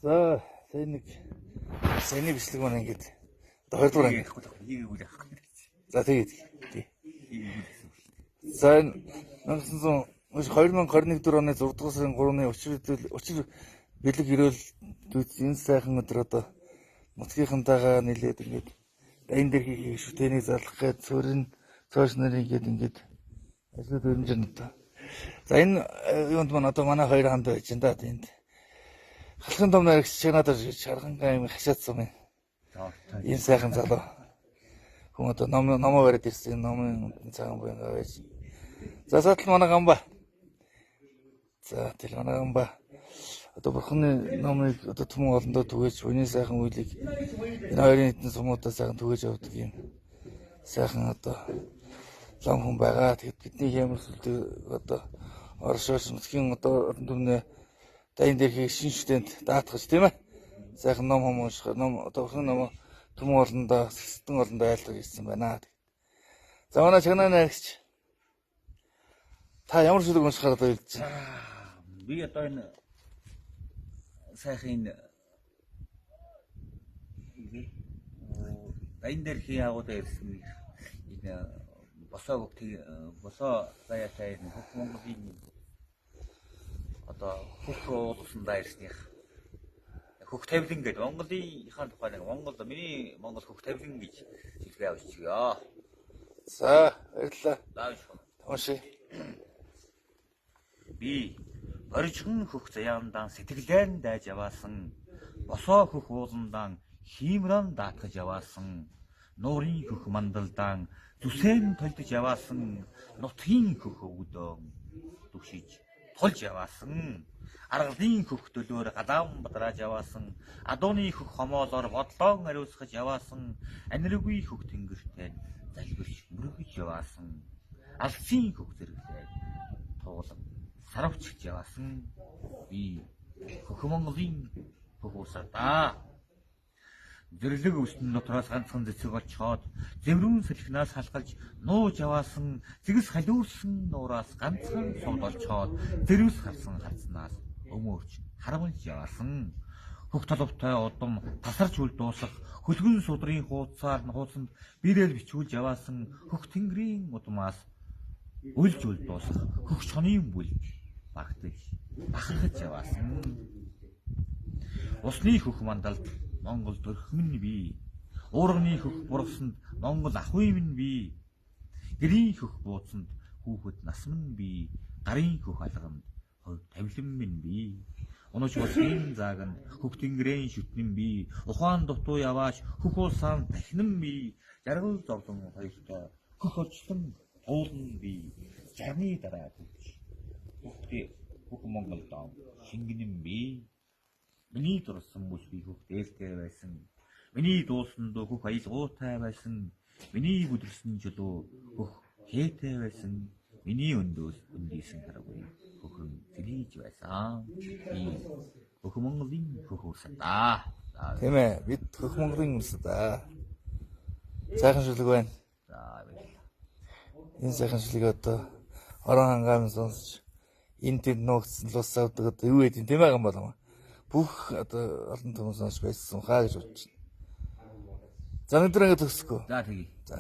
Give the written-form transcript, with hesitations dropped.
За, сая нэг саяны бичлэг маань ингээд одоо 20 дугаар анги. Хийгээгүй л ахгүй. За, тэгээд. Тий. За, энэ 1900 2021 дэх оны 6 дугаар сарын 3-ны учир учир бэлэг өрөөл дүйц энэ сайхан өдөр одоо нутгийнхантайгаа нилээд ингээд дайн дээр хийх шүтээнийг залгах гээд цөөрн цоош нарын ингээд ингээд ажлууд өрнөж байна одоо. За, энэ юунд маань одоо манай хоёр ханд байж байна да тэнд. Халахын том наригч чагнаад шархангаа юм хашаадсан юм. Энэ сайхан залуу хүн одоо ном номоо бариад ирсэн, номын цагаан буянгаа байж. За, саатал манай гамба. За, тэр манай гамба одоо бурхны номыг одоо түмэн олондоо түгээж, буйны сайхан үйлийг энэ хоёрын хэдэн сумуудаа сайхан түгээж явдаг юм сайхан одоо лам хүн байгаа. Тэгэд бидний ямар сүлдэг одоо оршооч нутгийн одоо орон түмнээ дайн дээрхийг шин шүтэнд даатгаж, тийм ээ. Сайхан ном хом унших, ном одоо бурхны номоо түмэн олондоо, сэстэн олондоо айлгаж ирсэн байна. За, манай чагнаа найрагч та ямар шүлэг уншихаар одоо хэлж байна? Би одоо энэ сайхан энэ дайн дээр хий агуудаа ирсэн энэ босоо бүгд босоо заяатай энэ хөх Монголын одоо хөх уулсандаа ирсних хөх тавилан гэдэг Монголынхаа тухай нэг Монгол миний Монгол хөх тавилан гэж хэлгээ авчихъя. За, баярлалаа. За, уншия. Би боржхон хөх заяандаан сэтгэлээн дайж яваасан, босоо хөх ууландаан хиймран даатгаж яваасан, нуурын хөх мандалдаан зүсээн толдож яваасан, нутгийн хөх өвгөдөөн түгшиж тулж яваасан, аргалын хөх төлөөр гадаан бадрааж яваасан, адууны хөх хомоолоор бодлоон ариусгаж яваасан, аниргүй хөх тэнгэртэй залбирч мөргөж яваасан, алсын хөх зэрэглээд туулан сарвчж яваасан. Би хөх Монголын хөх усадаа. Зэрлэг өснөн дотроос ганцхан цэцэг олчхоод, зэврүүн салхинаас халахалж нууж яваасан, зэгс халиурсан нуураас ганцхан сувд олчхоод, зэрвс харсан харцнаас өмөөрч харамлж яваасан. Хөх толботой удам тасарч үл дуусах хөлгөн судрын хууцаар хууцанд бирэл бичүүлж яваасан, хөх тэнгэрийн удмаас үлж үл дуусах хөх чонын бүлж багтаж бахархаж яваасан. Усны хөх мандалд Монгол дөрхмөн би. Уурганы хөх бургасанд Монгол ахуй минь би. Гэрийн хөх бууцанд хүүхэд нас минь би. Гарын хөх алганд хувь тавилан минь би. Унаж болохын зааганд хөх тэнгэрийн шүтнэн би. Ухаан дутуу яваач хөх улсаан дахинан би. Жаргал зовлон хоёртой хөх очлон туулан би. Жарны дараа хөвч хөхтэй хөх Монголдоо шингэнэн би. Миний дурсан бүс би хөх дээлтэй байсан. Миний дуусан дуу хөх аялгуутай байсан. Миний бүдэрсэн чулуу хөх хээтэй байсан. Миний өндөөс өндийсэн харгүй хөхөн зэлийж байсан. Би хөх Монголын хөх усадаа. Тийм ээ, бид хөх Монголын усадаа. Сайхан шүлэг байна. За, баярлалаа. Энэ сайхан шүлгийг одоо орон хангаан сонсч энэ тэнд нуугдсан лус авдаг одоо юу гэдэг тийм байгаа юм болов. Бүх одоо олон түмэн сонсч байсан хаа гэж бодож байна. За, өнөөдөр ингэ төгсгөө. За, тэгье. За.